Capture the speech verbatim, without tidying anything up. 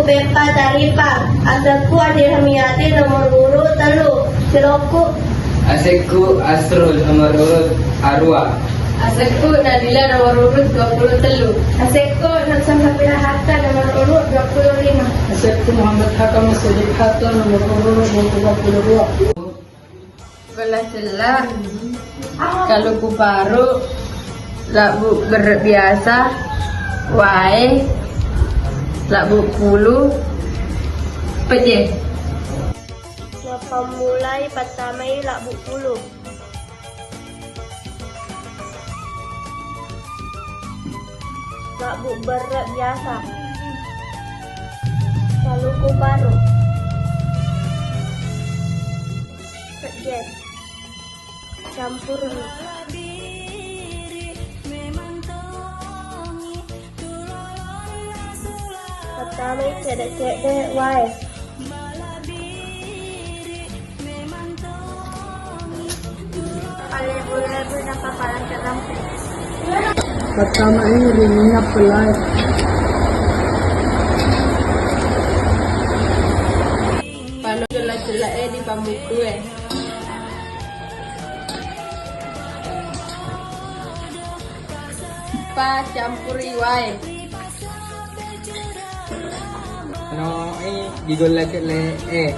Peppa Taripa, asekku Ade Hamiati, nomor urut tellu. Silokku. Asekku Asrul, nomor urut arua. Asekku Nadila, nomor urut dua puluh tellu. Asekku Nursan Safira Hatta, nomor urut dua puluh lima. Asekku Muhammad Hakam Masudi Hatta, nomor urut dua puluh dua. Golla cella, kaluku paru, labbu berre biasa, wae, labbu pulu, peje. Mappammulai pattamai labbu pulu. Labbu berre biasa. Kaluku paru. Peje. Campurni. Pattamai cedde-cedde wae. Pale bulle-bulle nappa palang terang. Pattamai riminna pellai. Pano cella-cella e di pammukkue. Pacampuri wae. No, eh, digolla celle, eh.